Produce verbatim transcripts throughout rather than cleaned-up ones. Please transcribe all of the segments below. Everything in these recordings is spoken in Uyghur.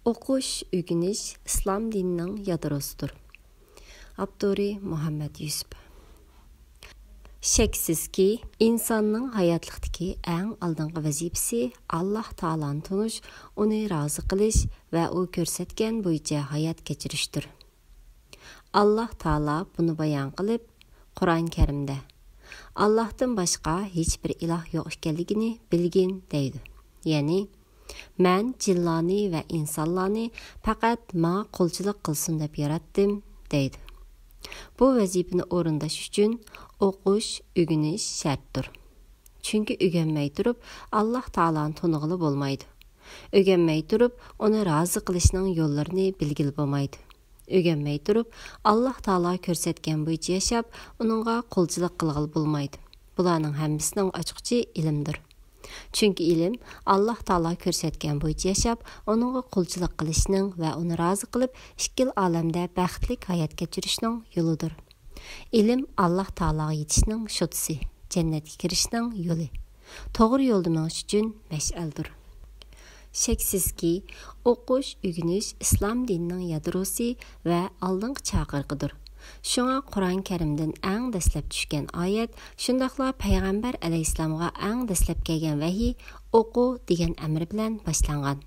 ئوقۇش، ئۆگىنىش ئىسلام دىنىنىڭ يادروسىدۇر. ئاپتورى مۇھەممەد يۈسۈپ. شەكسىزكى، ئىنساننىڭ ھاياتلىقتىكى ئەڭ ئالدىنقى ۋەزىپىسى ئاللاھ تائالانى تونۇش، ئۇنى رازى قىلىش ۋە ئۇ كۆرسەتكەن بويىچە ھايات كەچۈرۈشتۇر. ئاللاھ تائالا بۇنى بايان قىلىپ، قۇرئان كەرىمدە، «ئاللاھتىن باشقا ھېچبىر ئىلاھ يوق ئىكەنلىكىنى بىلگىن» دەيدۇ. يەنى، «مەن جىنلارنى ۋە ئىنسانلارنى پەقەت ماڭا قۇلچىلىق قىلسۇن دەپ ياراتتىم» دەيدۇ. بۇ ۋەزىپىنى ئورۇنداش ئۈچۈن ئوقۇش، ئۆگىنىش شەرتتۇر. چۈنكى ئۆگەنمەي تۇرۇپ، ئاللاھ تائالانى تونۇغىلى بولمايدۇ. ئۆگەنمەي تۇرۇپ، ئۇنى رازى قىلىشنىڭ يوللىرىنى بىلگىلى بولمايدۇ. ئۆگەنمەي تۇرۇپ، ئاللاھ تائالا كۆرسەتكەن بويىچە ياشاپ، ئۇنىڭغا قۇلچىلىق قىلغىلى بولمايدۇ. بۇلارنىڭ ھەممىسىنىڭ ئاچقۇچى ئىلىمدۇر. چۈنكى ئىلىم ئاللاھ تائالا كۆرسەتكەن بويىچە ياشاپ، ئۇنىڭغا قۇلچىلىق قىلىشنىڭ ۋە ئۇنى رازى قىلىپ، ئىككىلا ئالەمدە بەختلىك ھايات كەچۈرۈشنىڭ يولىدۇر. ئىلىم ئاللاھ تائالاغا يېتىشنىڭ شوتىسى، جەننەتكە كىرىشنىڭ يولى. توغرا يولدا مېڭىش ئۈچۈن مەشئەلدۇر. شەكسىزكى، ئوقۇش، ئۆگىنىش ئىسلام دىنىنىڭ يادروسى ۋە ئالدىنقى چاقىرىقىدۇر. شۇڭا قۇرئان كەرىمدىن ئەڭ دەسلەپ چۈشكەن ئايەت، شۇنداقلا پەيغەمبەر ئەلەيھىسسالامغا ئەڭ دەسلەپ كەلگەن ۋەھىي «ئوقۇ» دېگەن ئەمر بىلەن باشلانغان.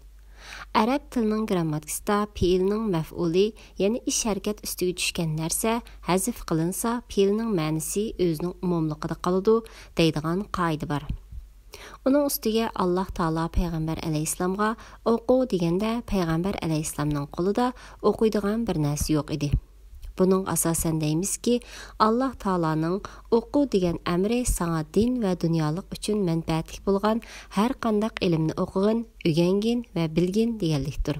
ئەرەب تىلىنىڭ گىرامماتىكىسىدا پېئىلنىڭ مەفئۇلى، يەنى ئىش-ھەرىكەت ئۈستىگە چۈشكەن نەرسە ھەزىف قىلىنسا، پېئىلنىڭ مەنىسى ئۆزىنىڭ ئومۇملۇقىدا قالىدۇ دەيدىغان قائىدە بار. ئۇنىڭ ئۈستىگە ئاللاھ تائالا پەيغەمبەر ئەلەيھىسسالامغا «ئوقۇ» دېگەندە، پەيغەمبەر ئەلەيھىسسالامنىڭ قولىدا ئوقۇيدىغان بىر نەرسە يوق ئىدى. بۇنىڭغا ئاساسەن دەيمىزكى، ئاللاھ تائالانىڭ «ئوقۇ» دېگەن ئەمرى ساڭا دىن ۋە دۇنيالىق ئۈچۈن مەنپەئەتلىك بولغان ھەر قانداق ئىلىمنى ئوقۇغىن، ئۆگەنگىن ۋە بىلگىن دېگەنلىكتۇر.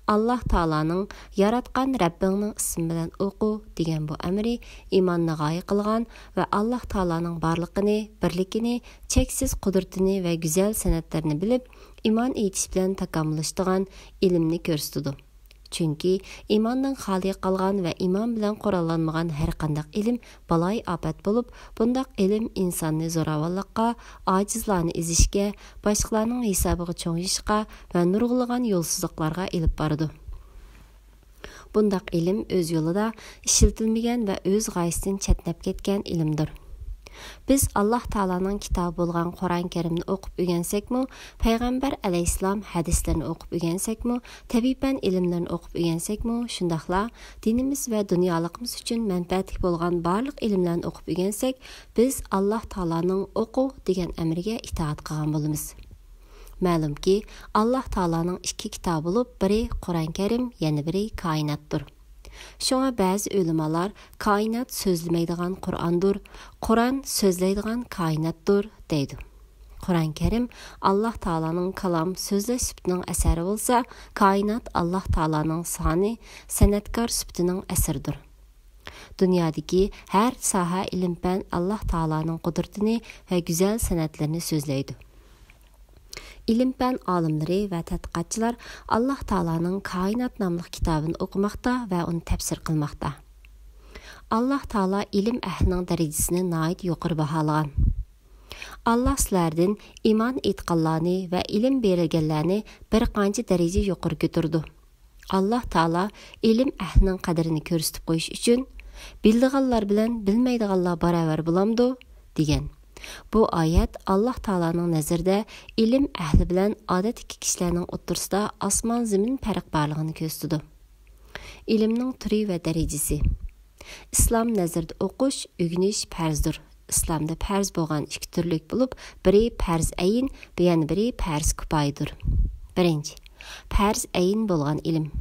ئاللاھ تائالانىڭ «ياراتقان رەببىڭنىڭ ئىسمى بىلەن ئوقۇ» دېگەن بۇ ئەمرى ئىماننى غايە قىلغان ۋە ئاللاھ تائالانىڭ بارلىقىنى، بىرلىكىنى، چەكسىز قۇدرىتىنى ۋە گۈزەل سەنئەتلىرىنى بىلىپ، ئىمان ئېيتىش بىلەن تاكامۇللىشىدىغان ئىلىمنى كۆرسىتىدۇ. چۈنكى ئىماندىن خالىي قالغان ۋە ئىمان بىلەن قوراللانمىغان ھەر قانداق ئىلىم بالايىئاپەت بولۇپ، بۇنداق ئىلىم ئىنساننى زوراۋانلىققا، ئاجىزلارنى ئېزىشكە، باشقىلارنىڭ ھېسابىغا چوڭىيىشقا ۋە نۇرغۇنلىغان يولسىزلىقلارغا ئېلىپ بارىدۇ. بۇنداق ئىلىم ئۆز يولىدا ئىشلىتىلمىگەن ۋە ئۆز غايىسىدىن چەتنەپ كەتكەن ئىلىمدۇر. بىز ئاللاھ تائالانىڭ كىتابى بولغان قۇرئان كەرىمنى ئوقۇپ ئۆگەنسەكمۇ، پەيغەمبەر ئەلەيھىسسالام ھەدىسلىرىنى ئوقۇپ ئۆگەنسەكمۇ، تەبىئىي پەن ئىلىملىرىنى ئوقۇپ ئۆگەنسەكمۇ، شۇنداقلا دىنىمىز ۋە دۇنيالىقىمىز ئۈچۈن مەنپەئەتلىك بولغان بارلىق ئىلىملەرنى ئوقۇپ ئۆگەنسەك، بىز ئاللاھ تائالانىڭ «ئوقۇ» دېگەن ئەمرىگە ئىتائەت قىلغان بولىمىز. مەلۇمكى، ئاللاھ تائالانىڭ ئىككى كىتابى بولۇپ، بىرى قۇرئان كەرىم، يەنە بىرى كائىناتتۇر. شۇڭا بەزى ئۆلىمالار «كائىنات سۆزلىمەيدىغان قۇرئاندۇر، قۇرئان سۆزلەيدىغان كائىناتتۇر» دەيدۇ. قۇرئان كەرىم ئاللاھ تائالانىڭ كالام، سۆزلەش سۈپىتىنىڭ ئەسەرى بولسا، كائىنات ئاللاھ تائالانىڭ سانى، سەنئەتكار سۈپىتىنىڭ ئەسىرىدۇر. دۇنيادىكى ھەر ساھە ئىلىم-پەن ئاللاھ تائالانىڭ قۇدرىتىنى ۋە گۈزەل سەنئەتلىرىنى سۆزلەيدۇ. ئىلىم-پەن ئالىملىرى ۋە تەتقىقاتچىلار ئاللاھ تائالانىڭ كائىنات ناملىق كىتابىنى ئوقۇماقتا ۋە ئۇنى تەپسىر قىلماقتا. ئاللاھ تائالا ئىلىم ئەھلىنىڭ دەرىجىسىنى ناھايىتى يۇقىرى باھالىغان. «ئاللاھ سىلەردىن ئىمان ئېيتقانلارنى ۋە ئىلىم بېرىلگەنلەرنى بىر قانچە دەرىجە يۇقىرى كۆتۈرىدۇ.» ئاللاھ تائالا ئىلىم ئەھلىنىڭ قەدرىنى كۆرسىتىپ قويۇش ئۈچۈن، «بىلىدىغانلار بىلەن بىلمەيدىغانلار باراۋەر بولامدۇ؟» دېگەن. بۇ ئايەت ئاللاھ تائالانىڭ نەزىرىدە ئىلىم ئەھلى بىلەن ئادەتتىكى كىشىلەرنىڭ ئوتتۇرىسىدا ئاسمان-زېمىن پەرق بارلىقىنى كۆرسىتىدۇ. ئىلىمنىڭ تۈرى ۋە دەرىجىسى. ئىسلام نەزىرىدە ئوقۇش، ئۆگىنىش پەرزدۇر. ئىسلامدا پەرز بولغان ئىككى تۈرلۈك بولۇپ، بىرى پەرز ئەين، يەنە بىرى پەرز كۇپايىدۇر. بىرىنچى، پەرز ئەين بولغان ئىلىم.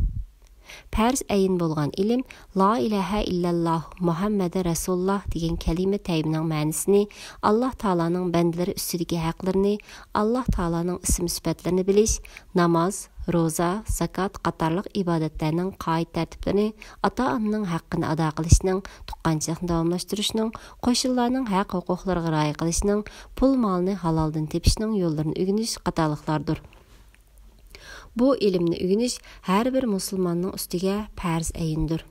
پەرز ئەين بولغان ئىلىم لا ئىلاھە ئىللەللاھ مۇھەممەدە رەسۇلۇللاھ دېگەن كەلىمە تەييىبىنىڭ مەنىسىنى، ئاللاھ تائالانىڭ بەندىلىرى ئۈستىدىكى ھەقلىرىنى، ئاللاھ تائالانىڭ ئىسىم-سۈپەتلىرىنى بىلىش، ناماز، روزا، زاكات قاتارلىق ئىبادەتلەرنىڭ قائىدە-تەرتىپلىرىنى، ئاتا-ئانىنىڭ ھەققىنى ئادا قىلىشنىڭ، تۇغقانچىلىقنى داۋاملاشتۇرۇشنىڭ، قوشنىلارنىڭ ھەق-ھوقۇقلىرىغا رىئايە قىلىشنىڭ، پۇل-مالنى ھالالدىن تېپىشنىڭ يوللىرىنى ئۆگىنىش قاتارلىقلاردۇر. بۇ ئىلىمنى ئۆگىنىش ھەر بىر مۇسۇلماننىڭ ئۈستىگە پەرز ئەينىدۇر.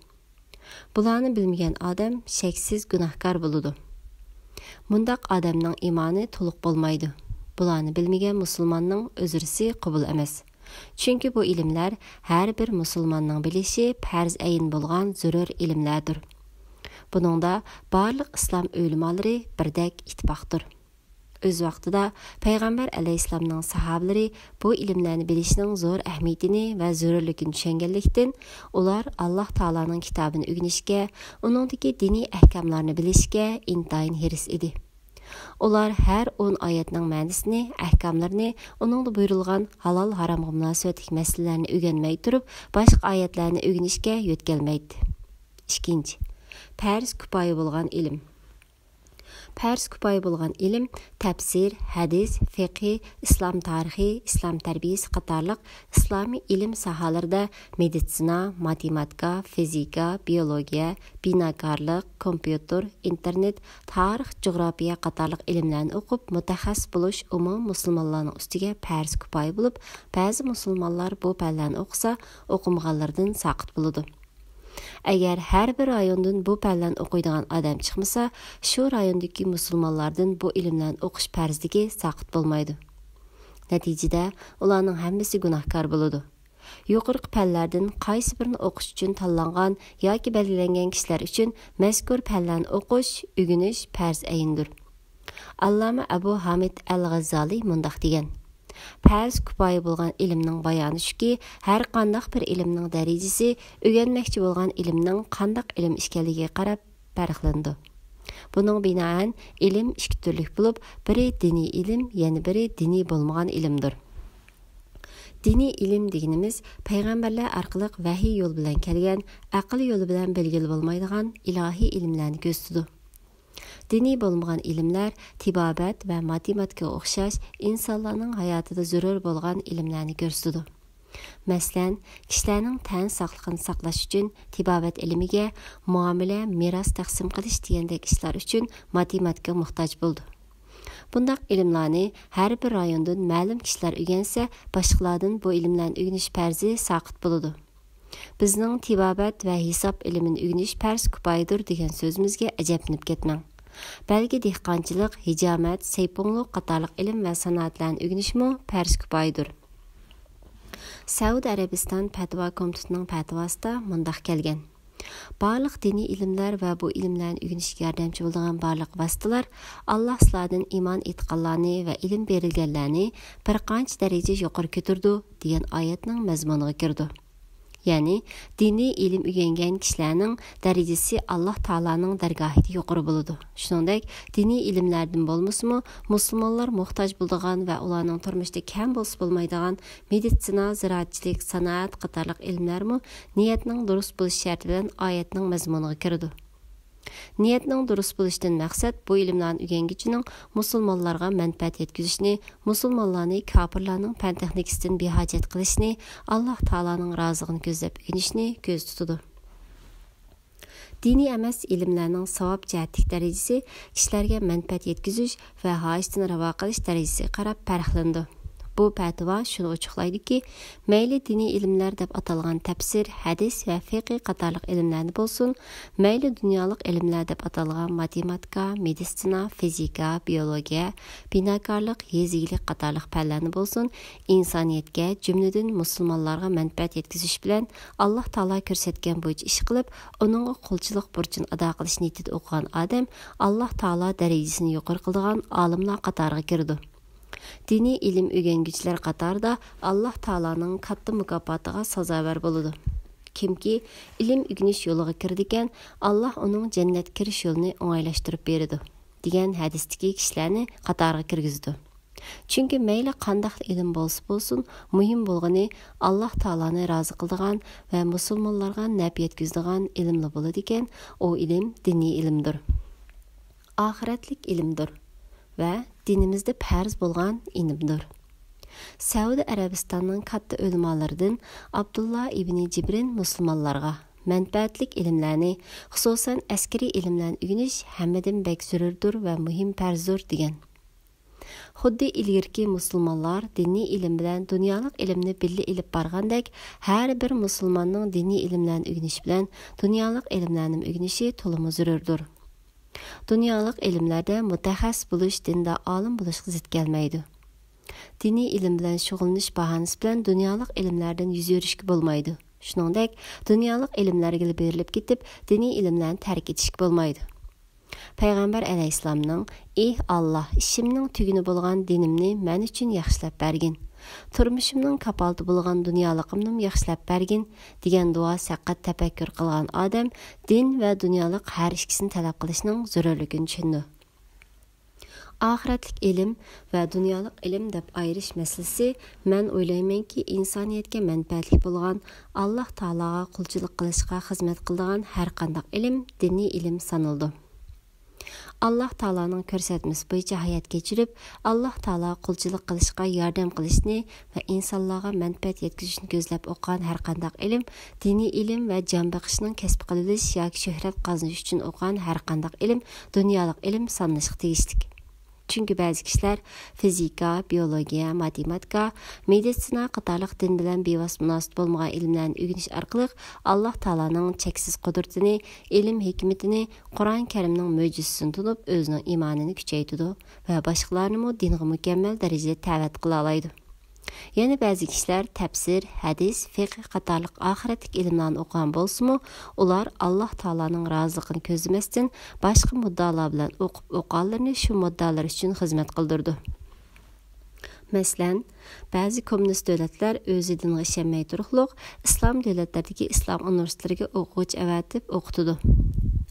بۇلارنى بىلمىگەن ئادەم شەكسىز گۇناھكار بولىدۇ. مۇنداق ئادەمنىڭ ئىمانى تولۇق بولمايدۇ. بۇلارنى بىلمىگەن مۇسۇلماننىڭ ئۆزرىسى قوبۇل ئەمەس. چۈنكى بۇ ئىلىملەر ھەر بىر مۇسۇلماننىڭ بىلىشى پەرز ئەين بولغان زۆرۈر ئىلىملەردۇر. بۇنىڭدا بارلىق ئىسلام ئۆلىمالىرى بىردەك ئىتتىپاقتۇر. ئۆز ۋاقتىدا پەيغەمبەر ئەلەيھىسسالامنىڭ ساھابىلىرى بۇ ئىلىملەرنى بىلىشنىڭ زور ئەھمىيىتىنى ۋە زۆرۈرلۈكىنى چۈشەنگەنلىكتىن، ئۇلار ئاللاھ تائالانىڭ كىتابىنى ئۆگىنىشكە، ئۇنىڭدىكى دىنىي ئەھكاملارنى بىلىشكە ئىنتايىن ھېرىس ئىدى. ئۇلار ھەر ئون ئايەتنىڭ مەنىسىنى، ئەھكاملىرىنى، ئۇنىڭدا بۇيرۇلغان ھالال-ھارامغا مۇناسىۋەتلىك مەسىلىلەرنى ئۆگەنمەي تۇرۇپ، باشقا ئايەتلەرنى ئۆگىنىشكە يۆتكەلمەيتتى. ئىككىنچى، پەرز كۇپايە بولغان ئىلىم. پەرز كۇپايە بولغان ئىلىم تەپسىر، ھەدىس، فىقھى، ئىسلام تارىخى، ئىسلام تەربىيىسى قاتارلىق ئىسلامىي ئىلىم ساھەلىرىدە مېدىتسىنا، ماتېماتىكا، فىزىكا، بىيولوگىيە، بىناكارلىق، كومپيۇتېر، ئىنتېرنېت، تارىخ، جۇغراپىيە قاتارلىق ئىلىملەرنى ئوقۇپ، مۇتەخەسسىس بولۇش ئومۇم مۇسۇلمانلارنىڭ ئۈستىگە پەرز كۇپايە بولۇپ، بەزى مۇسۇلمانلار بۇ پەنلەرنى ئوقۇسا، ئوقۇمىغانلىرىدىن ساقىت بولىدۇ. ئەگەر ھەر بىر رايوندىن بۇ پەنلەرنى ئوقۇيدىغان ئادەم چىقمىسا، شۇ رايوندىكى مۇسۇلمانلاردىن بۇ ئىلىملەرنى ئوقۇش پەرزلىكى ساقىت بولمايدۇ. نەتىجىدە، ئۇلارنىڭ ھەممىسى گۇناھكار بولىدۇ. يۇقىرىقى پەنلەردىن قايسى بىرىنى ئوقۇش ئۈچۈن تاللانغان ياكى بەلگىلەنگەن كىشىلەر ئۈچۈن مەزكۇر پەنلەرنى ئوقۇش، ئۆگىنىش پەرز ئەينىدۇر. ئاللامە ئەبۇ ھامىد ئەل غەززالى مۇنداق دېگەن: پەرز كۇپايە بولغان ئىلىمنىڭ بايانى شۇكى، ھەر قانداق بىر ئىلىمنىڭ دەرىجىسى ئۆگەنمەكچى بولغان ئىلىمنىڭ قانداق ئىلىم ئىكەنلىكىگە قاراپ پەرقلىنىدۇ. بۇنىڭ بىنائەن، ئىلىم ئىككى تۈرلۈك بولۇپ، بىرى دىنىي ئىلىم، يەنە بىرى دىنىي بولمىغان ئىلىمدۇر. دىنىي ئىلىم دېگىنىمىز پەيغەمبەرلەر ئارقىلىق ۋەھىي يولى بىلەن كەلگەن، ئەقىل يولى بىلەن بىلگىلى بولمايدىغان ئىلاھىي ئىلىملەرنى كۆرسىتىدۇ. دىنىي بولمىغان ئىلىملەر تېبابەت ۋە ماتېماتىكىغا ئوخشاش ئىنسانلارنىڭ ھاياتىدا زۆرۈر بولغان ئىلىملەرنى كۆرسىتىدۇ. مەسىلەن، كىشىلەرنىڭ تەن ساقلىقىنى ساقلاش ئۈچۈن تېبابەت ئىلمىگە، مۇئامىلە، مىراس تەقسىم قىلىش دېگەندەك ئىشلار ئۈچۈن ماتېماتىكا موھتاج بولىدۇ. بۇنداق ئىلىملارنى ھەر بىر رايوندىن مەلۇم كىشىلەر ئۆگەنسە، باشقىلاردىن بۇ ئىلىملەرنى ئۆگىنىش پەرزى ساقىت بولىدۇ. بىزنىڭ تېبابەت ۋە ھېساب ئىلمىنى ئۆگىنىش پەرز كۇپايىدۇر دېگەن سۆزىمىزگە ئەجەبلىنىپ كەتمەڭ. بەلكى دېھقانچىلىق، ھىجامەت، سەيپۇڭلۇق قاتارلىق ئىلىم ۋە سانائەتلەرنى ئۆگىنىشمۇ پەرز كۇپايىدۇر. سەئۇدى ئەرەبىستان پەتىۋا كومىتېتىنىڭ پەتىۋاسىدا مۇنداق كەلگەن: بارلىق دىنىي ئىلىملەر ۋە بۇ ئىلىملەرنى ئۆگىنىشكە ياردەمچى بولىدىغان بارلىق ۋاسىتىلەر ئاللاھ سىلاردىن ئىمان ئېيتقانلارنى ۋە ئىلىم بېرىلگەنلەرنى بىر قانچە دەرىجە يۇقىرى كۆتۈرىدۇ دېگەن ئايەتنىڭ مەزمۇنىغا كىرىدۇ. يەنى، دىنىي ئىلىم ئۆگەنگەن كىشىلەرنىڭ دەرىجىسى ئاللاھ تائالانىڭ دەرگاھىدا يۇقىرى بولىدۇ. شۇنىڭدەك، دىنىي ئىلىملەردىن بولمىسىمۇ، مۇسۇلمانلار موھتاج بولىدىغان ۋە ئۇلارنىڭ تۇرمۇشتا كەم بولسا بولمايدىغان مېدىتسىنا، زىرائەتچىلىك، سانائەت قاتارلىق ئىلىملەرمۇ نىيەتنىڭ دۇرۇس بولۇش شەرتى بىلەن ئايەتنىڭ مەزمۇنىغا كىرىدۇ. نىيەتنىڭ دۇرۇس بولۇشىدىن مەقسەت بۇ ئىلىملارنى ئۆگەنگۈچىنىڭ مۇسۇلمانلارغا مەنپەئەت يەتكۈزۈشنى، مۇسۇلمانلارنى كاپىرلارنىڭ پەن تېخنىكىسىدىن بىھاجەت قىلىشنى، ئاللاھ تائالانىڭ رازىلىقىنى كۆزلەپ ئۆگىنىشنى كۆزدە تۇتىدۇ. دىنىي ئەمەس ئىلىملەرنىڭ ساۋاب جەھەتتىكى دەرىجىسى كىشىلەرگە مەنپەئەت يەتكۈزۈش ۋە ھاجىتىنى راۋا قىلىش دەرىجىسىگە قاراپ پەرقلىنىدۇ. بۇ پەتىۋا شۇنى ئوچۇقلايدۇكى، مەيلى دىنىي ئىلىملەر دەپ ئاتالغان تەپسىر، ھەدىس ۋە فىقھى قاتارلىق ئىلىملەرنى بولسۇن، مەيلى دۇنيالىق ئىلىملەر دەپ ئاتالغان ماتېماتىكا، مېدىتسىنا، فىزىكا، بىيولوگىيە، بىناكارلىق، يېزا ئىگىلىك قاتارلىق پەنلەرنى بولسۇن، ئىنسانىيەتكە، جۈملىدىن مۇسۇلمانلارغا مەنپەئەت يەتكۈزۈش بىلەن ئاللاھ تائالا كۆرسەتكەن بويىچە ئىش قىلىپ، ئۇنىڭغا قۇلچىلىق بۇرچىنى ئادا قىلىش نىيىتىدە ئوقۇغان ئادەم ئاللاھ تائالا دەرىجىسىنى يۇقىرى قىلىدىغان ئالىملار قاتارىغا كىرىدۇ. دىنىي ئىلىم ئۆگەنگۈچىلەر قاتارىدا ئاللاھ تائالانىڭ كاتتا مۇكاپاتىغا سازاۋەر بولىدۇ. كىمكى ئىلىم ئۆگىنىش يولىغا كىرىدىكەن، ئاللاھ ئۇنىڭ جەننەتكە كىرىش يولىنى ئوڭايلاشتۇرۇپ بېرىدۇ، دېگەن ھەدىستىكى كىشىلەرنى قاتارىغا كىرگۈزىدۇ. چۈنكى مەيلى قانداقلا ئىلىم بولسا بولسۇن، مۇھىم بولغىنى ئاللاھ تائالانى رازى قىلىدىغان ۋە مۇسۇلمانلارغا نەپ يەتكۈزىدىغان ئىلىملا بولىدىكەن، ئۇ ئىلىم دىنىي ئىلىمدۇر. ئاخىرەتلىك ئىلىمدۇر ۋە دىنىمىزدە پەرز بولغان ئىلىمدۇر. سەئۇدى ئەرەبىستاننىڭ كاتتا ئۆلىمالىرىدىن ئابدۇللا ئىبنى جىبرىن مۇسۇلمانلارغا مەنپەئەتلىك ئىلىملەرنى، خۇسۇسەن ئەسكىرىي ئىلىملەرنى ئۆگىنىش ھەممىدىن بەك زۆرۈردۇر ۋە مۇھىم پەرزدۇر، دېگەن. خۇددى ئىلگىرىكى مۇسۇلمانلار دىنىي ئىلىم بىلەن دۇنيالىق ئىلىمنى بىللە ئېلىپ بارغاندەك، ھەر بىر مۇسۇلماننىڭ دىنىي ئىلىملەرنى ئۆگىنىش بىلەن دۇنيالىق ئىلىملەرنىمۇ ئۆگىنىشى تولىمۇ زۆرۈردۇر. دۇنيالىق ئىلىملەردە مۇتەخەسسىس بولۇش دىندا ئالىم بولۇشقا زىت كەلمەيدۇ. دىنىي ئىلىم بىلەن شۇغۇللىنىش باھانىسى بىلەن دۇنيالىق ئىلىملەردىن يۈز ئۆرۈشكە بولمايدۇ. شۇنىڭدەك، دۇنيالىق ئىلىملەرگىلا بېرىلىپ كېتىپ، دىنىي ئىلىملەرنى تەرك ئېتىشكە بولمايدۇ. پەيغەمبەر ئەلەيھىسسالامنىڭ، ئېھ ئاللاھ، ئىشىمنىڭ تۈگۈنى بولغان دىنىمنى مەن ئۈچۈن ياخشىلاپ بەرگىن، تۇرمۇشۇمنىڭ كاپالىتى بولغان دۇنيالىقىمنىمۇ ياخشىلاپ بەرگىن، دېگەن دۇئا سەققەت تەپەككۇر قىلغان ئادەم دىن ۋە دۇنيالىق ھەر ئىككىسىنى تەلەپ قىلىشنىڭ زۆرۈرلۈكىنى چۈشىنىدۇ. ئاخىرەتلىك ئىلىم ۋە دۇنيالىق ئىلىم دەپ ئايرىش مەسىلىسى، مەن ئويلايمەنكى، ئىنسانىيەتكە مەنپەئەتلىك بولغان، ئاللاھ تائالاغا قۇلچىلىق قىلىشقا خىزمەت قىلىدىغان ھەر قانداق ئىلىم دىنىي ئىلىم سانىلىدۇ. ئاللاھ تائالانىڭ كۆرسەتمىسى بويىچە ھايات كەچۈرۈپ، ئاللاھ تائالاغا قۇلچىلىق قىلىشقا ياردەم قىلىشنى ۋە ئىنسانلارغا مەنپەئەت يەتكۈزۈشنى كۆزلەپ ئوقۇغان ھەر قانداق ئىلىم دىنىي ئىلىم ۋە جان بېقىشنىڭ كەسىپ قىلىۋېلىش ياكى شۆھرەت قازىنىش ئۈچۈن ئوقۇغان ھەر قانداق ئىلىم دۇنيالىق ئىلىم سانىلىشقا تېگىشلىك. چۈنكى بەزى كىشىلەر فىزىكا، بىيولوگىيە، ماتېماتىكا، مېدىتسىنا قاتارلىق دىن بىلەن بىۋاسىتە مۇناسىۋىتى بولمىغان ئىلىملەرنى ئۆگىنىش ئارقىلىق ئاللاھ تائالانىڭ چەكسىز قۇدرىتىنى، ئىلىم ھېكمىتىنى، قۇرئان كەرىمنىڭ مۆجىزىسىنى تونۇپ، ئۆزىنىڭ ئىمانىنى كۈچەيتىدۇ ۋە باشقىلارنىمۇ دىنغا مۇكەممەل دەرىجىدە دەۋەت قىلالايدۇ. يەنە بەزى كىشىلەر تەپسىر، ھەدىس، فىقھ قاتارلىق ئاخىرەتلىك ئىلىملارنى ئوقۇغان بولسىمۇ، ئۇلار ئاللاھ تائالانىڭ رازىلىقىنى كۆزلىمەستىن، باشقا مۇددىئالار بىلەن ئوقۇپ، ئوقۇغانلىرىنى شۇ مۇددىئالار ئۈچۈن خىزمەت قىلدۇرىدۇ. مەسىلەن، بەزى كوممۇنىست دۆلەتلەر ئۆزى دىنغا ئىشەنمەي تۇرۇقلۇق، ئىسلام دۆلەتلىرىدىكى ئىسلام ئۇنىۋېرسىتېتلىرىگە ئوقۇغۇچى ئەۋەتىپ ئوقۇتىدۇ.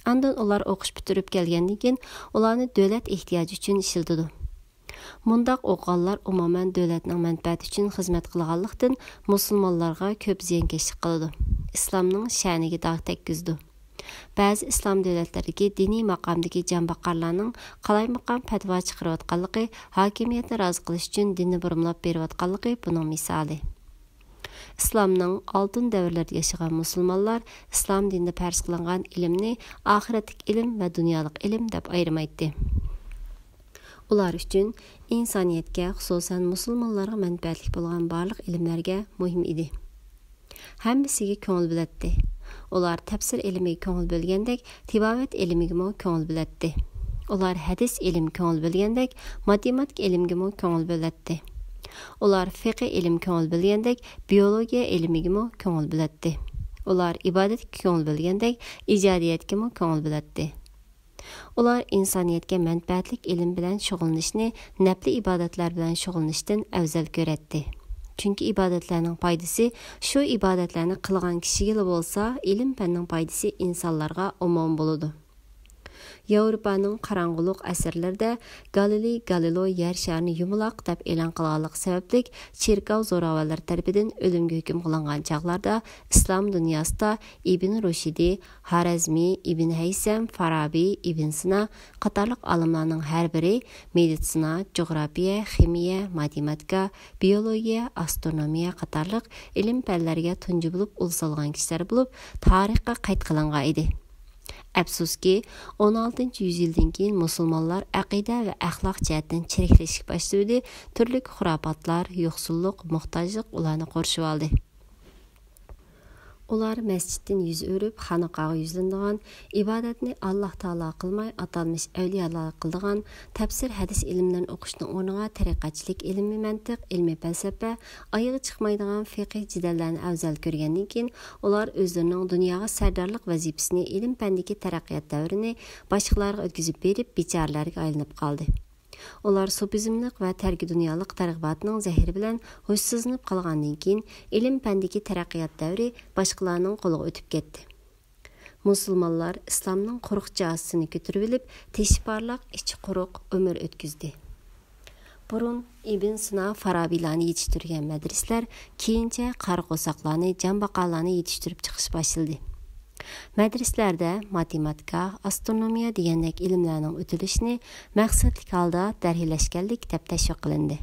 ئاندىن ئۇلار ئوقۇش پۈتتۈرۈپ كەلگەندىن كېيىن، ئۇلارنى دۆلەت ئېھتىياجى ئۈچۈن ئىشلىتىدۇ. مۇنداق ئوقۇغانلار ئومۇمەن دۆلەتنىڭ مەنپەئەتى ئۈچۈن خىزمەت قىلغانلىقتىن، مۇسۇلمانلارغا كۆپ زىيانكەشلىك قىلىدۇ، ئىسلامنىڭ شەنىگە داغ تەگكۈزىدۇ. بەزى ئىسلام دۆلەتلىرىدىكى دىنىي ماقامدىكى جانباقارلارنىڭ قالايمىقان پەتىۋا چىقىرىۋاتقانلىقى ھاكىمىيەتنى رازى قىلىش ئۈچۈن دىننى بۇرمىلاپ بېرىۋاتقانلىقى بۇنىڭ مىسالى. ئىسلامنىڭ ئالتۇن دەۋرلىرىدە ياشىغان مۇسۇلمانلار ئىسلام دىنىدا پەرز قىلىنغان ئىلىمنى ئاخىرەتلىك ئىلىم ۋە دۇنيالىق ئىلىم دەپ ئايرىمايتتى. ئۇلار ئۈچۈن ئىنسانىيەتكە، خۇسۇسەن مۇسۇلمانلارغا مەنپەئەتلىك بولغان بارلىق ئىلىملەرگە مۇھىم ئىدى. ھەممىسىگە كۆڭۈل بۆلەتتى. ئۇلار تەپسىر ئىلمىگە كۆڭۈل بۆلگەندەك، تىبابەت ئىلمىگىمۇ كۆڭۈل بۆلەتتى. ئۇلار ھەدىس ئىلمىگە كۆڭۈل بۆلگەندەك، ماتېماتىكا ئىلمىگىمۇ كۆڭۈل بۆلەتتى. ئۇلار فىقھى ئىلىمگە كۆڭۈل بۆلگەندەك، بىيولوگىيە ئىلمىگىمۇ كۆڭۈل بۆلەتتى. ئۇلار ئىبادەتكە كۆڭۈل بۆلگەندەك، ئىجادىيەتكىمۇ كۆڭۈل بۆلەتتى. ئۇلار ئىنسانىيەتكە مەنپەئەتلىك ئىلىم بىلەن شۇغۇللىنىشنى نەپلى ئىبادەتلەر بىلەن شۇغۇللىنىشتىن ئەۋزەل كۆرەتتى. چۈنكى ئىبادەتلەرنىڭ پايدىسى شۇ ئىبادەتلەرنى قىلغان كىشىگىلا بولسا، ئىلىم-پەننىڭ پايدىسى ئىنسانلارغا ئومۇمەن بولىدۇ. ياۋروپانىڭ قاراڭغۇلۇق ئەسىرلىرىدە گالىلېي گالىلو يەر شارىنى يۇمىلاق دەپ ئېلان قىلغانلىقى سەۋەبلىك، چېركاۋ زوراۋانلىرى تەرىپىدىن ئۆلۈمگە ھۆكۈم قىلىنغان چاغلاردا، ئىسلام دۇنياسىدا ئىبن رۇشدى، خارەزمى، ئىبن ھەيسەم، فارابى، ئىبن سىنا قاتارلىق ئالىملارنىڭ ھەر بىرى مېدىتسىنا، جۇغراپىيە، خىمىيە، ماتېماتىكا، بىيولوگىيە، ئاسترونومىيە قاتارلىق ئىلىم-پەنلەرگە تۇنجى بولۇپ ئۇل سالغان كىشىلەر بولۇپ، تارىخقا قەيت قىلىنغان ئىدى. ئەپسۇسكى، ئون ئالتىنچى يۈزيىلدىن كېيىن مۇسۇلمانلار ئەقىدە ۋە ئەخلاق جەھەتتىن چىرىكلىشىپ باشلىۋىدى، تۈرلۈك خۇراپاتلار، يوقسۇللۇق، موھتاجلىق ئۇلارنى قورشىۋالدى. ئۇلار مەسچىتتىن يۈز ئۆرۈپ، خانىقاغا يۈزلىنىدىغان، ئىبادەتنى ئاللاھ تائالا قىلماي، ئاتالمىش ئەۋلىيالار قىلىدىغان، تەپسىر، ھەدىس ئىلىملىرىنى ئوقۇشنىڭ ئورنىغا تەرىقەتچىلىك، ئىلمىي مەنتىق، ئىلمىي پەلسەپە، ئايىغى چىقمايدىغان فىقھىي جېدەللەرنى ئەۋزەل كۆرگەندىن كېيىن، ئۇلار ئۆزلىرىنىڭ دۇنياغا سەردارلىق ۋەزىپىسىنى، ئىلىم-پەندىكى تەرەققىيات دەۋرىنى باشقىلارغا ئۆتكۈزۈپ بېرىپ، بىچارىلەرگە ئايلىنىپ قالدى. ئۇلار سوپىزملىق ۋە تەركىي دۇنيالىق تەرغىباتنىڭ زەھىرى بىلەن ھوشسىزلىنىپ قالغاندىن كېيىن، ئىلىم-پەندىكى تەرەققىيات دەۋرى باشقىلارنىڭ قولىغا ئۆتۈپ كەتتى. مۇسۇلمانلار ئىسلامنىڭ قۇرۇق جازىسىنى كۆتۈرۈۋېلىپ، تېشى پارلاق، ئىچى قۇرۇق ئۆمۈر ئۆتكۈزدى. بۇرۇن ئىبن سىنا، فارابىلارنى يېتىشتۈرگەن مەدرىسىلەر كېيىنچە قارا قورساقلارنى، جانباقارلارنى يېتىشتۈرۈپ چىقىش باشلىدى. مەدرىسىلەردە ماتېماتىكا، ئاسترونومىيە دېگەندەك ئىلىملەرنىڭ ئۆتۈلۈشىنى مەقسەتلىك ھالدا دەرھىيلەشكەنلىك دەپ تەشۋىق قىلىندى.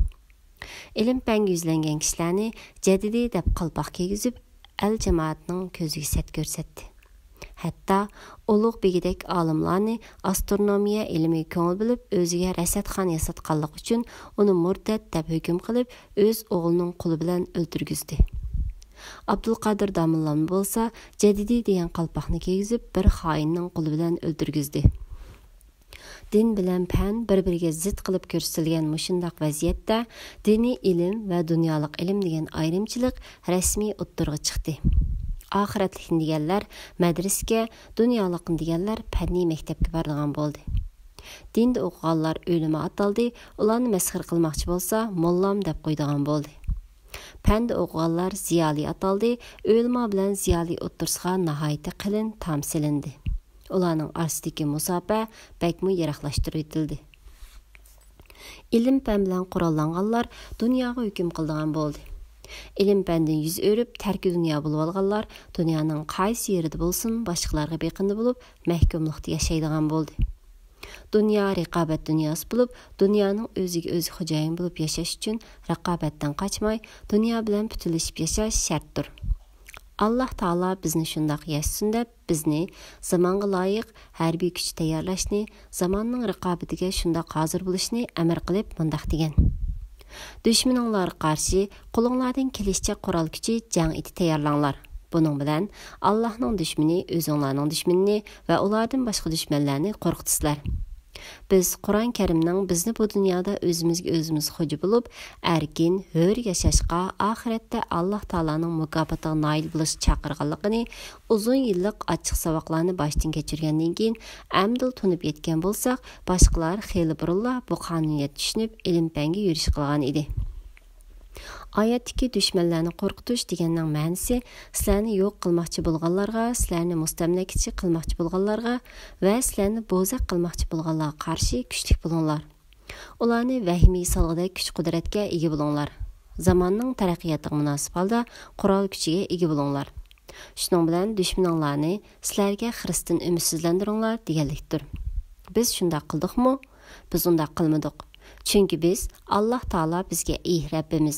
ئىلىم-پەنگە يۈزلەنگەن كىشىلەرنى جەدىدىي دەپ قالپاق كىيگۈزۈپ، ئەل-جامائەتنىڭ كۆزىگە سەت كۆرسەتتى. ھەتتا ئۇلۇغ بېگىدەك ئالىملارنى ئاسترونومىيە ئىلمىگە كۆڭۈل بۆلۈپ، ئۆزىگە رەسەتخانا ياساتقانلىقى ئۈچۈن ئۇنى مۇرتەت دەپ ھۆكۈم قىلىپ، ئۆز ئوغلىنىڭ قولى بىلەن ئۆلتۈرگۈزدى. ئابدۇلقادىر داموللامنى بولسا جەدىدىي دېگەن قالپاقنى كىيگۈزۈپ، بىر خائىننىڭ قولى بىلەن ئۆلتۈرگۈزدى. دىن بىلەن پەن بىر-بىرىگە زىت قىلىپ كۆرسىتىلگەن مۇشۇنداق ۋەزىيەتتە دىنىي ئىلىم ۋە دۇنيالىق ئىلىم دېگەن ئايرىمچىلىق رەسمىي ئوتتۇرىغا چىقتى. ئاخىرەتلىكنى دېگەنلەر مەدرىسىگە، دۇنيالىقنى دېگەنلەر پەننىي مەكتەپكە بارىدىغان بولدى. دىندا ئوقۇغانلار ئۆلىما ئاتالدى، ئۇلارنى مەسخىرە قىلماقچى بولسا، موللام دەپ قويىدىغان بولدى. پەندە ئوقۇغانلار زىيالىي ئاتالدى، ئۆلىما بىلەن زىيالىي ئوتتۇرىسىغا ناھايىتى قېلىن تام سېلىندى. ئۇلارنىڭ ئارىسىدىكى مۇساپە بەكمۇ يىراقلاشتۇرۇۋېتىلدى. ئىلىم-پەن بىلەن قوراللانغانلار دۇنياغا ھۆكۈم قىلىدىغان بولدى. ئىلىم-پەندىن يۈز ئۆرۈپ، تەركى دۇنيا بولۇۋالغانلار دۇنيانىڭ قايسى يېرىدە بولسۇن، باشقىلارغا بېقىندى بولۇپ، مەھكۇملۇقتا ياشايدىغان بولدى. دۇنيا رىقابەت دۇنياسى بولۇپ، دۇنيانىڭ ئۆزىگە ئۆزى خوجايىن بولۇپ ياشاش ئۈچۈن رىقابەتتىن قاچماي، دۇنيا بىلەن پۈتۈنلىشىپ ياشاش شەرتتۇر. ئاللاھ تائالا بىزنى شۇنداق ياشىسۇن دەپ، بىزنى زامانغا لايىق ھەربىي كۈچ تەييارلاشنى، زاماننىڭ رىقابىتىگە شۇنداق ھازىر بولۇشنى ئەمىر قىلىپ مۇنداق دېگەن: دۈشمىنىڭلارغا قارشى قولۇڭلاردىن كېلىشىچە قورال كۈچى جەڭ ئېتى تەييارلاڭلار. بۇنىڭ بىلەن ئاللاھنىڭ دۈشمىنى، ئۆزۈڭلارنىڭ دۈشمىنىنى ۋە ئۇلاردىن باشقا دۈشمەنلەرنى قورقۇتىسىلەر. بىز قۇرئان كەرىمنىڭ بىزنى بۇ دۇنيادا ئۆزىمىزگە ئۆزىمىز خوجا بولۇپ، ئەركىن، ھۆر ياشاشقا، ئاخىرەتتە ئاللاھ تائالانىڭ مۇكاپاتىغا نائىل بولۇشقا چاقىرغانلىقىنى ئۇزۇن يىللىق ئاچچىق ساۋاقلارنى باشتىن كەچۈرگەندىن كېيىن ئەمدىلا تونۇپ يەتكەن بولساق، باشقىلار خېلى بۇرۇنلا بۇ قانۇنىيەتكە چۈشىنىپ، ئىلىم-پەنگە يۈرۈش قىلغان ئىدى. ئايەتتىكى دۈشمەنلەرنى قورقۇتۇش دېگەننىڭ مەنىسى، سىلەرنى يوق قىلماقچى بولغانلارغا، سىلەرنى مۇستەملىكىچى قىلماقچى بولغانلارغا ۋە سىلەرنى بوزەك قىلماقچى بولغانلارغا قارشى كۈچلۈك بولۇڭلار. ئۇلارنى ۋەھىمىگە سالغۇدەك كۈچ-قۇدرەتكە ئىگە بولۇڭلار. زاماننىڭ تەرەققىياتىغا مۇناسىپ ھالدا قورال كۈچىگە ئىگە بولۇڭلار. شۇنىڭ بىلەن دۈشمىنىڭلارنى سىلەرگە خىرىستىن ئۈمىدسىزلەندۈرۈڭلار دېگەنلىكتۇر. بىز شۇنداق قىلدۇقمۇ؟ بىز ئۇنداق قىلمىدۇق. چۈنكى بىز، ئاللاھ تائالا بىزگە: ئېي رەببىمىز،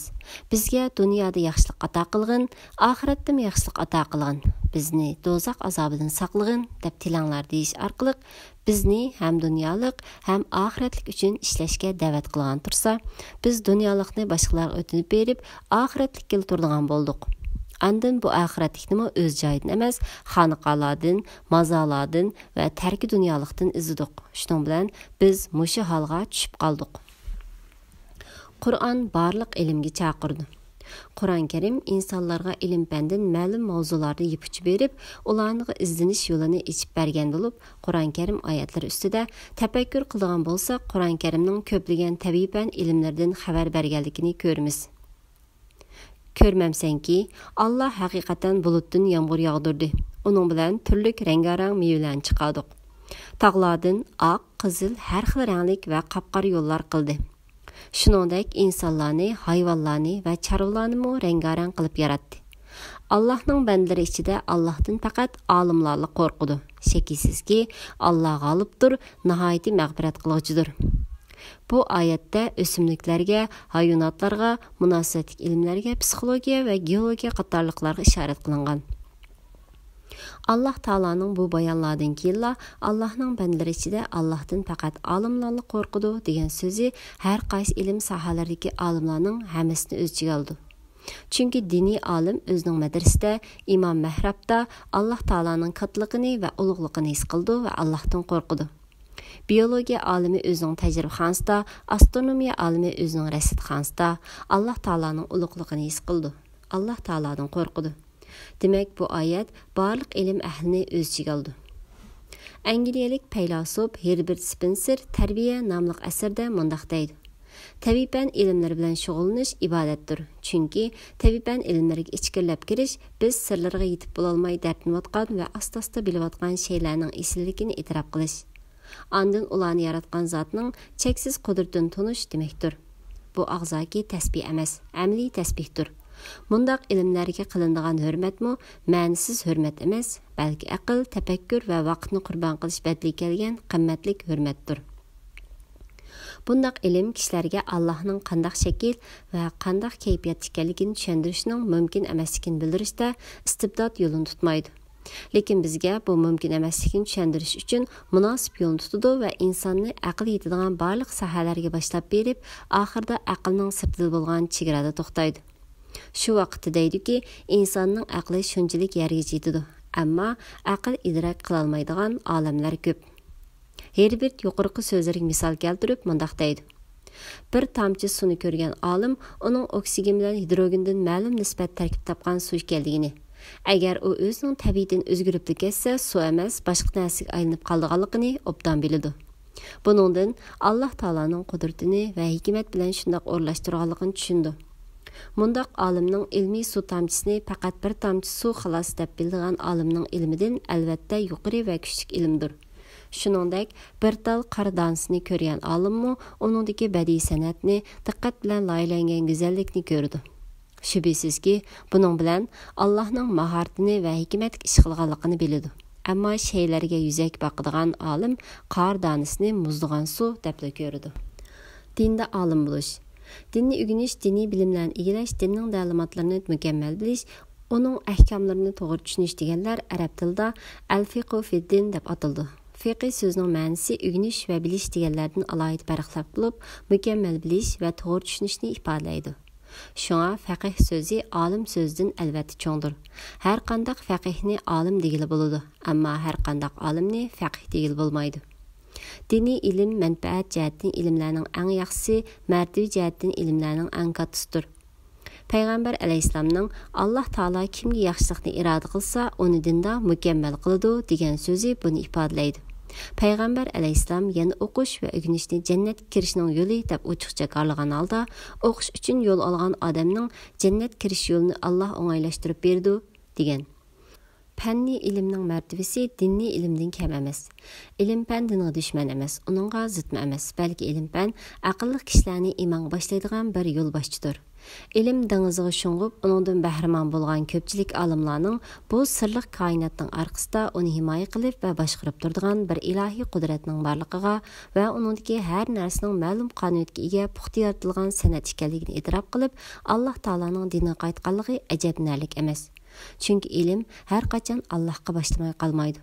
بىزگە دۇنيادا ياخشىلىق ئاتا قىلغىن، ئاخىرەتتىمۇ ياخشىلىق ئاتا قىلغىن، بىزنى دوزاخ ئازابىدىن ساقلىغىن دەپ تىلەڭلار دېيىش ئارقىلىق بىزنى ھەم دۇنيالىق، ھەم ئاخىرەتلىك ئۈچۈن ئىشلەشكە دەۋەت قىلغان تۇرسا، بىز دۇنيالىقنى باشقىلارغا ئۆتۈنۈپ بېرىپ، ئاخىرەتلىككىلا تۇرىدىغان بولدۇق. ئاندىن بۇ ئاخىرەتلىكنىمۇ ئۆز جايىدىن ئەمەس، خانىقالاردىن، مازارلاردىن ۋە تەركى دۇنيالىقتىن ئىزدىدۇق. شۇنىڭ بىلەن بىز مۇشۇ ھالغا چۈشۈپ قالدۇق. قۇرئان بارلىق ئىلىمگە چاقىرىدۇ. قۇرئان كەرىم ئىنسانلارغا ئىلىم-پەندىن مەلۇم ماۋزۇلاردا يىپ ئۇچى بېرىپ، ئۇلارغا ئىزدىنىش يولىنى ئېچىپ بەرگەن بولۇپ، قۇرئان كەرىم ئايەتلىرى ئۈستىدە تەپەككۇر قىلىدىغان بولساق، قۇرئان كەرىمنىڭ كۆپلىگەن تەبىئىي پەن ئىلىملىرىدىن خەۋەر بەرگەنلىكىنى كۆرىمىز. كۆرمەمسەنكى، ئاللا ھەقىقەتەن بۇلۇتتىن يامغۇر ياغدۇردى. ئۇنىڭ بىلەن تۈرلۈك رەڭگارەڭ مېۋىلەرنى چىقاردۇق. تاغلاردىن ئاق، قىزىل، ھەر خىل رەڭلىك ۋە قاپقارا يوللار قىلدى. شۇنىڭدەك ئىنسانلارنى، ھايۋانلارنى ۋە چارۋىلارنىمۇ رەڭگارەڭ قىلىپ ياراتتى. ئاللاھنىڭ بەندىلىرى ئىچىدە ئاللاھتىن پەقەت ئالىملارلا قورقىدۇ. شەكسىزكى، ئاللا غالىبتۇر، ناھايىتى مەغپىرەت قىلغۇچىدۇر. بۇ ئايەتتە ئۆسۈملۈكلەرگە، ھايۋاناتلارغا، مۇناسىۋەتلىك ئىلىملەرگە، پسىخولوگىيە ۋە گېئولوگىيە قاتارلىقلارغا ئىشارەت قىلىنغان. ئاللاھ تائالانىڭ بۇ بايانلاردىن كېيىنلا ئاللاھنىڭ بەندىلىرى ئىچىدە ئاللاھتىن پەقەت ئالىملارلا قورقىدۇ دېگەن سۆزى ھەر قايسى ئىلىم ساھەلىرىدىكى ئالىملارنىڭ ھەممىسىنى ئۆز ئىچىگە ئالىدۇ. چۈنكى دىنىي ئالىم ئۆزىنىڭ مەدرىسىدە، ئىمام مەھرابتا ئاللاھ تائالانىڭ كاتتىلىقىنى ۋە ئۇلۇغلۇقىنى ھېس قىلىدۇ ۋە ئاللاھتىن قورقىدۇ. بىئولوگىيە ئالىمى ئۆزىنىڭ تەجرىبىخانىسىدا، ئاسترونومىيە ئالىمى ئۆزىنىڭ رەسىدخانىسىدا ئاللاھ تائالانىڭ ئۇلۇغلۇقىنى ھېس قىلىدۇ، ئاللاھ تائالادىن قورقىدۇ. دېمەك، بۇ ئايەت بارلىق ئىلىم ئەھلىنى ئۆز ئىچىگە ئالىدۇ. ئەنگلىيەلىك پەيلاسوپ ھېربېرت سپېنسېر تەربىيە ناملىق ئەسىرىدە مۇنداق دەيدۇ: تەبىئىي پەن ئىلىملىرى بىلەن شۇغۇللىنىش ئىبادەتتۇر. چۈنكى تەبىئىي پەن ئىلىملىرىگە ئىچكىرىلەپ كىرىش بىز سىرلىرىغا يېتىپ بولالماي دەرتلىنىۋاتقان ۋە ئاستا-ئاستا بىلىۋاتقان شەيلەرنىڭ ئېسىللىكىنى ئېتىراپ قىلىش. ئاندىن ئۇلارنى ياراتقان زاتنىڭ چەكسىز قۇدرىتىنى تونۇش دېمەكتۇر. بۇ ئاغزاكى تەسبىھ ئەمەس، ئەمەلىي تەسبىھتۇر. مۇنداق ئىلىملەرگە قىلىنىدىغان ھۆرمەتمۇ مەنىسىز ھۆرمەت ئەمەس، بەلكى ئەقىل، تەپەككۇر ۋە ۋاقىتنى قۇربان قىلىش بەدىلىگە كەلگەن قىممەتلىك ھۆرمەتتۇر. بۇنداق ئىلىم كىشىلەرگە ئاللاھنىڭ قانداق شەكىل ۋە قانداق كەيپىياتتا ئىكەنلىكىنى چۈشەندۈرۈشنىڭ مۇمكىن ئەمەسلىكىنى بىلدۈرۈشتە ئىستىبدات يولىنى تۇتمايدۇ. لېكىن بىزگە بۇ مۇمكىن ئەمەسلىكىنى چۈشەندۈرۈش ئۈچۈن مۇناسىپ يولنى تۇتىدۇ ۋە ئىنساننى ئەقىل يېتىدىغان بارلىق ساھەلەرگە باشلاپ بېرىپ، ئاخىرىدا ئەقىلنىڭ سىرتىدا بولغان چېگرادا توختايدۇ. شۇ ۋاقىتتا دەيدۇكى، ئىنساننىڭ ئەقلى شۇنچىلىك يەرگىچە يېتىدۇ، ئەمما ئەقىل ئىدراك قىلالمايدىغان ئالەملەر كۆپ. ھېربېرت يۇقىرىقى سۆزلىرىگە مىسال كەلتۈرۈپ مۇنداق دەيدۇ: بىر تامچە سۇنى كۆرگەن ئالىم ئۇنىڭ ئوكسىگېن بىلەن گىدروگېندىن مەلۇم نىسبەت تەركىب تاپقان سۇ ئىكەنلىكىنى، ئەگەر ئۇ ئۆزىنىڭ تەبىئىتىنى ئۆزگىرىپلا كەتسە، سۇ ئەمەس، باشقا نەرسىگە ئايلىنىپ قالىدىغانلىقىنى ئوبدان بىلىدۇ. بۇنىڭدىن ئاللاھ تائالانىڭ قۇدرىتىنى ۋە ھېكمەت بىلەن شۇنداق ئورۇنلاشتۇرغانلىقىنى چۈشىنىدۇ. مۇنداق ئالىمنىڭ ئىلمىي سۇ تامچىسىنى پەقەت بىر تامچە سۇ خالاس دەپ بىلىدىغان ئالىمنىڭ ئىلمىدىن ئەلۋەتتە يۇقىرى ۋە كۈچلۈك ئىلىمدۇر. شۇنىڭدەك، بىر تال قار دانىسىنى كۆرگەن ئالىممۇ ئۇنىڭدىكى بەدىئىي سەنئەتنى، دىققەت بىلەن لايىھەلەنگەن گۈزەللىكنى كۆرىدۇ. شۈبھىسىزكى، بۇنىڭ بىلەن ئاللاھنىڭ ماھارىتىنى ۋە ھېكمەتلىك ئىش قىلغانلىقىنى بىلىدۇ. ئەمما شەيلەرگە يۈزەك باقىدىغان ئالىم قار دانىسىنى مۇزلىغان سۇ دەپلا كۆرىدۇ. دىندا ئالىم بولۇش. دىننى ئۆگىنىش، دىنىي بىلىملەرنى ئىگىلەش، دىننىڭ تەلىماتلىرىنى مۇكەممەل بىلىش، ئۇنىڭ ئەھكاملىرىنى توغرا چۈشىنىش دېگەنلەر ئەرەب تىلىدا ئەل فىقھۇ فىددىن دەپ ئاتىلىدۇ. فىقھى سۆزىنىڭ مەنىسى ئۆگىنىش ۋە بىلىش دېگەنلەردىن ئالاھىدە پەرقلەپ بولۇپ، مۇكەممەل بىلىش ۋە توغرا چۈشىنىشنى ئىپادىلەيدۇ. شۇڭا فەقىھ سۆزى ئالىم سۆزىدىن ئەلۋەتتە چوڭدۇر. ھەر قانداق فەقىھنى ئالىم دېگىلى بولىدۇ، ئەمما ھەر قانداق ئالىمنى فەقىھ دېگىلى بولمايدۇ. دىنىي ئىلىم مەنپەئەت جەھەتتىن ئىلىملەرنىڭ ئەڭ ياخشىسى، مەرتىۋە جەھەتتىن ئىلىملەرنىڭ ئەڭ كاتتىسىدۇر. پەيغەمبەر ئەلەيھىسسالامنىڭ «ئاللاھ تائالا كىمگە ياخشىلىقنى ئىرادە قىلسا، ئۇنى دىندا مۇكەممەل قىلىدۇ» دېگەن سۆزى بۇنى ئىپادىلەيدۇ. پەيغەمبەر ئەلەيھىسسالام يەنە ئوقۇش ۋە ئۆگىنىشنى جەننەتكە كىرىشنىڭ يولى دەپ ئوچۇق جاكارلىغان ھالدا، ئوقۇش ئۈچۈن يول ئالغان ئادەمنىڭ جەننەتكە كىرىش يولىنى ئاللاھ ئوڭايلاشتۇرۇپ بېرىدۇ، دېگەن. پەننىي ئىلىمنىڭ مەرتىۋىسى دىننىي ئىلىمدىن كەم ئەمەس. ئىلىم-پەن دىنغا دۈشمەن ئەمەس، ئۇنىڭغا زىتمۇ ئەمەس، بەلكى ئىلىم-پەن ئەقىللىق كىشىلەرنى ئىمانغا باشلايدىغان بىر يولباشچىدۇر. ئىلىم دېڭىزىغا شۇڭغۇپ، ئۇنىڭدىن بەھرىمەن بولغان كۆپچىلىك ئالىملارنىڭ بۇ سىرلىق كائىناتنىڭ ئارقىسىدا ئۇنى ھىمايە قىلىپ ۋە باشقۇرۇپ تۇرىدىغان بىر ئىلاھىي قۇدرەتنىڭ بارلىقىغا ۋە ئۇنىڭدىكى ھەر نەرسىنىڭ مەلۇم قانۇنىيەتكە ئىگە، پۇختا يارىتىلغان سەنئەت ئىكەنلىكىنى ئېتىراپ قىلىپ، ئاللاھ تائالانىڭ دىنىغا قايتقانلىقى ئەجەبلىنەرلىك ئەمەس. چۈنكى ئىلىم ھەر قاچان ئاللاھقا باشلىماي قالمايدۇ.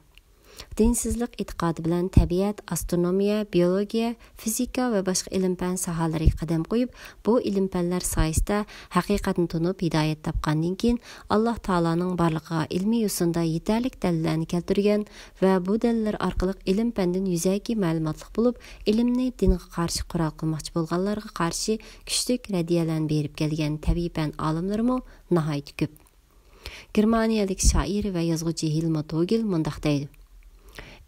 دىنسىزلىق ئېتىقادى بىلەن تەبىئەت، ئاسترونومىيە، بىيولوگىيە، فىزىكا ۋە باشقا ئىلىم-پەن ساھەلىرىگە قەدەم قويۇپ، بۇ ئىلىم-پەنلەر سايىسىدە ھەقىقەتنى تونۇپ، ھىدايەت تاپقاندىن كېيىن، ئاللاھ تائالانىڭ بارلىقىغا ئىلمىي يوسۇندا يېتەرلىك دەلىللەرنى كەلتۈرگەن ۋە بۇ دەلىللەر ئارقىلىق ئىلىم-پەندىن يۈزەكى مەلۇماتلىق بولۇپ، ئىلىمنى دىنغا قارشى قورال قىلماقچى بولغانلارغا قارشى كۈچلۈك رەددىيەلەرنى بېرىپ كەلگەن تەبىئىي پەن ئالىملىرىمۇ ناھايىتى كۆپ. گېرمانىيەلىك شائىر ۋە يازغۇچى ھېلمۇت ھوگېل مۇنداق دەيدۇ: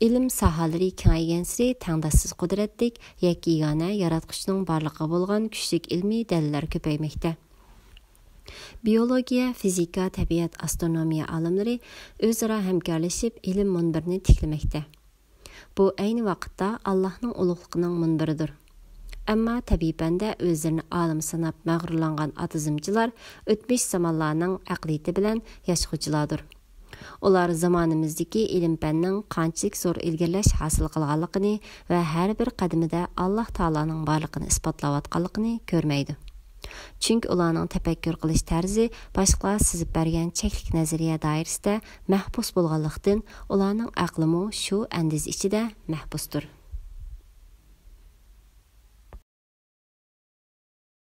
«ئىلىم ساھەلىرى كېڭەيگەنسېرى، تەڭداشسىز قۇدرەتلىك، يەككە يېگانە ياراتقۇچىنىڭ بارلىقىغا بولغان كۈچلۈك ئىلمىي دەلىللەر كۆپەيمەكتە.» بىيولوگىيە، فىزىكا، تەبىئەت، ئاسترونومىيە ئالىملىرى ئۆزئارا ھەمكارلىشىپ، ئىلىم مۇنبىرىنى تىكلىمەكتە. بۇ ئەينى ۋاقىتتا ئاللاھنىڭ ئۇلۇغلۇقىنىڭ مۇنبىرىدۇر. ئەمما تەبىئىي پەندە ئۆزلىرىنى ئالىم ساناپ مەغرۇرلانغان ئاتىزمچىلار ئۆتمۈش زامانلارنىڭ ئەقلىيىتى بىلەن ياشىغۇچىلاردۇر. ئۇلار زامانىمىزدىكى ئىلىم-پەننىڭ قانچىلىك زور ئىلگىرىلەش ھاسىل قىلغانلىقىنى ۋە ھەر بىر قەدىمىدە ئاللاھ تائالانىڭ بارلىقىنى ئىسپاتلاۋاتقانلىقىنى كۆرمەيدۇ. چۈنكى ئۇلارنىڭ تەپەككۇر قىلىش تەرزى باشقىلار سىزىپ بەرگەن چەكلىك نەزەرىيە دائىرىسىدە مەھبۇس بولغانلىقتىن، ئۇلارنىڭ ئەقلىمۇ شۇ ئەندىزە ئىچىدە مەھبۇستۇر.